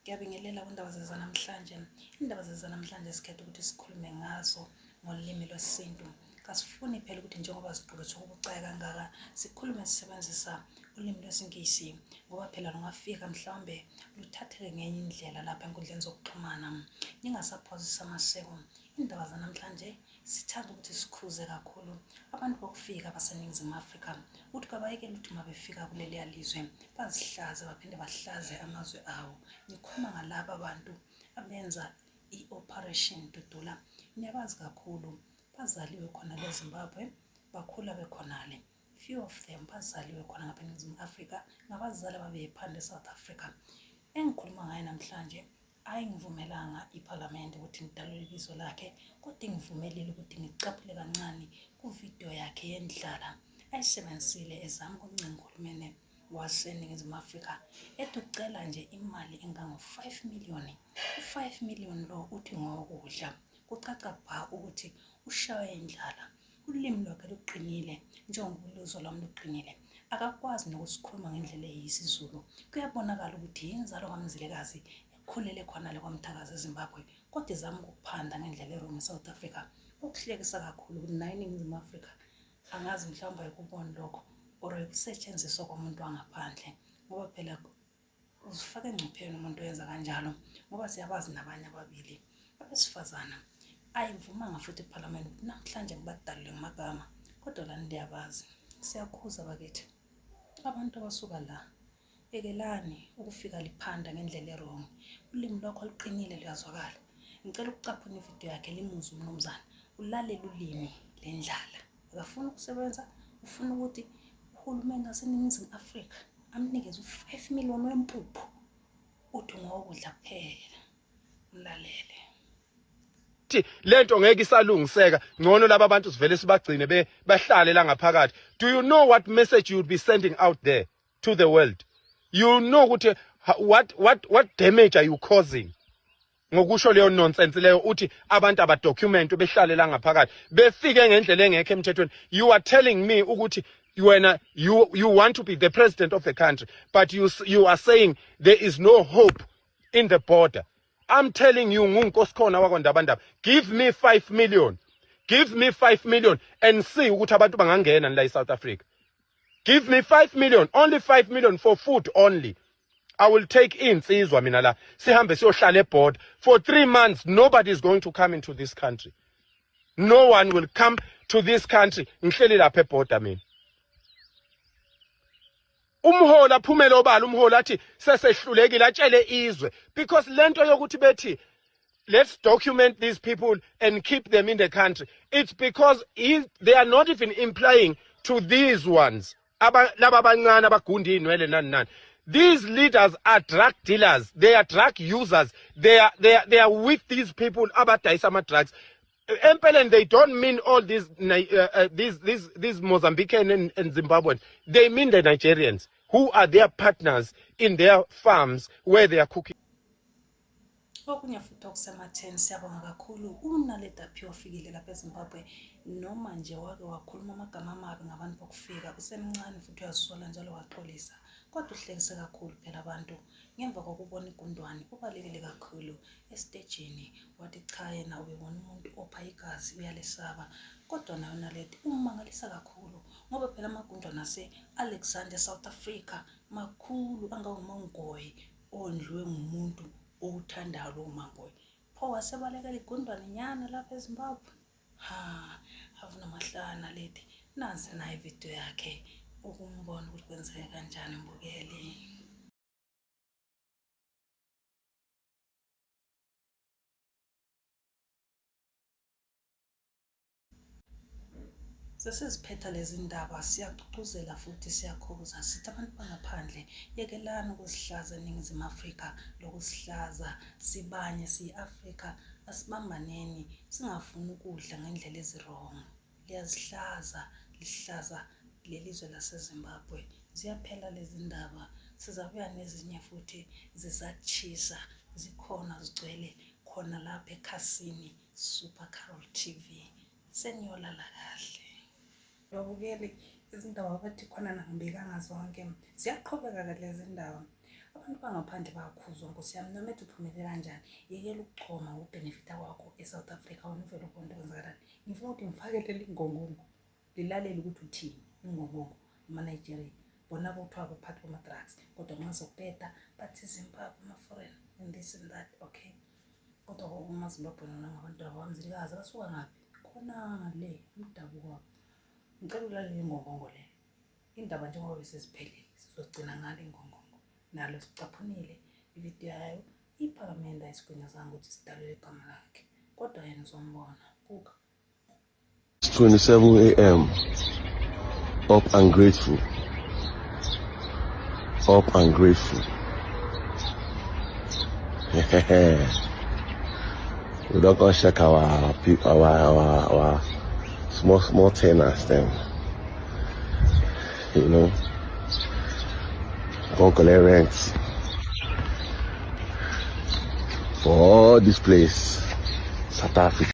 Ngiyabingelela kwindaba zezanamhlanje. Indaba zezanamhlanje sikhetha ukuthi sikhulume ngazo ngolimi lwesintu. Kasifuni phela ukuthi njengoba siqukethe ukubucayi kangaka sikhulume sisebenzisa ulimi lwesiNgisi ngoba phela lungafika mhlawumbe luthatheke ngenye indlela lapha enkundleni zokuxhumana. Ningasaphozisa amaseko. Indaba zanamhlanje sithanda ukuthi sikhuze kakhulu abantu bokufika baseNingizimu Afrika ukuthi kabayekele ukuthi uma befika kuleliya lizwe bazihlaze baphinde bahlaze amazwe awo. Ngikhuluma ngalaba bantu abenza i-Operation Dudula. Niyabazi kakhulu, bazaliwe khona le Zimbabwe, bakhula bekhonale. Few of them bazaliwe khona ngapha eNingizimu Afrika, ngabazali ababephanda eSouth Africa. Engikhuluma ngaye namhlanje ayingivumelanga iphalamende ukuthi ngidalule ibizo lakhe, kodwa ingivumelile ukuthi ngicaphule kancane kuvidiyo yakhe yendlala ayisebenzisile ezama ukuncenga uhulumeni waseNingizimu Afrika ethi ucela nje imali engango-5 million. U-5 million lo uthi ngowokudla. Kucaca bha ukuthi ushaywe indlala. Ulimi lwakhe luqinile njengoba uluzwa lwami luqinile. Akakwazi nokusikhuluma ngendlela eyisiZulu. Kuyabonakala ukuthi yinzalo kaMzilikazi ekhulele khona le kwaMthakazi eZimbabwe kodwa izama ukuphanda ngendlela e-wrong eSouth Africa. Okuhlekisa kakhulu ukuthi nayo iNingizimu Afrika angazi mhlawumbe ayikuboni lokho or ukusetshenziswa komuntu wangaphandle ngoba phela uzifaka engcupheni umuntu oyenza kanjalo ngoba siyabazi nabanye ababili abesifazana ayivumanga futhi iphalamende ukuthi namhlanje ngibadalule ngamagama kodwa lani liyabazi. Siyakhuza bakithi abantu abasuka la, yekelani ukufika liphanda ngendlela e-wrong. Ulimi lwakho luqinile luyazwakala. Ngicela ukucaphuna ividiyo yakhe limuzwe umnumzane, ulalele ulimi lendlala. Akafuni ukusebenza, ufuna ukuthi uhulumeni waseNingizimu Afrika amnikeze u-5 million wempuphu, uthi ngowokudla kuphela. Mlalele. Lento ngeke isalungiseka, ngcono laba bantu sivele sibagcine bahlale la ngaphakathi. Do you know what message you would be sending out there to the world? You know ukuthi what damage are you causing ngokusho leyo nonsense leyo uthi abantu abadocument behlale la ngaphakathi befike ngendlela engekho emthethweni. You are telling me ukuthi wena you want to be the president of the country, but you are saying there is no hope in the border. I'm telling you, nguNkosikhona wakwaNdabandaba, give me 5 million, give me 5 million and see ukuthi abantu bangangena la eSouth Africa. Give me 5 million, only 5 million for food only. I will take insizwa mina la, sihambe siyohlala eboard for 3 months. Nobody is going to come into this country. No one will come to this country. Ngihleli lapha eborder mina. Umholi aphumele obala, umholi athi sesehlulekile, atshele izwe, because lento yokuthi bethi let's document these people and keep them in the country, it's because they are not even implying to these ones laba abancane abagunda iy'nwele nani nani. These leaders are drug dealers, they are drug users, they are with these people abadayisa ama-drugs. Empeleni they don't mean all these Mozambican and Zimbabweans. They mean the Nigerians who are their partners in their farms where they are cooking. Okunye futhi okusematheni, siyabonga kakhulu uNaledi Aphiwe ofikile lapha eZimbabwe, noma nje wake wakhuluma amagama amabi ngabantu bokufika, usemncane futhi uyazisola njalo waxolisa, kodwa uhlekise kakhulu phela abantu ngemva kokubona igundwane. Ubalekile kakhulu esitejini wathi cha, yena ubebona umuntu opha igazi uyalesaba. Kodwa nayo Naledi umangalisa kakhulu ngoba phela amagundwane ase-Alexander, South Africa makhulu angawumangoyi ondliwe ngumuntu owuthandayo lowo mangoyi. Pho wasebalekela igundwane nyana lapha eZimbabwe? Ha, avuna amahlaya Naledi. Nansi nayo ividiyo yakhe ukumbona ukuthi kwenzeke kanjani, mbukeli. Sesiziphetha lezi ndaba, siyagqugquzela futhi siyakhuza sithi abantu bangaphandle yekelani ukuzihlaza eNingizimu Afrika, lokusihlaza sibanye siyi-Afrika, asibambaneni singafuni ukudla ngendlela ezi-wrong. Liyazihlaza, lihlaza lelizwe laseZimbabwe. Ziyaphela lezi ndaba, sizabuya nezinye futhi zisatshisa, zikhona zigcwele khona lapha ekhasini Super Carol TV. Seniyolala kahle. Babukeli, izindaba bathi khona nangibikanga zonke. Ziyaqhubeka-ke lezi ndaba. Abantu bangaphandle bayakhuzwa nkosi yami, noma ethi uphumelele kanjani, yekela ukuchoma ngokubhenefitha kwakho e-South Africa, wena uvele ubone ukuthi kwenzakalani. Ngifuna ukuthi ngifake leli ngongongo, lilalele ukuthi uthini ingongongo ama-Nigeria. Bona bokuthiwa abaphathi bama-drugs, kodwa nxa sokubheda bathi Zimbabwe, ama-foreign and this and that, okay. Kodwa kumaZimbabwe nona ngabantu abamzilikazi abasuka ngaphi? Khona le umdabuko wabo. Ngicela ulalele ingongongo le. Indaba njengoba beseziphelile sizogcina ngalo ingongongo. Nalo sicaphunile ividiyo yayo iphalamende ayisigunyazanga ukuthi sidalule igama lakhe. Kodwa yena uzombona. Buka. 27 a.m. Up and grateful. Up and grateful. We don come check our our small small tenants them. You know, come collect rent for all this place, South Africa.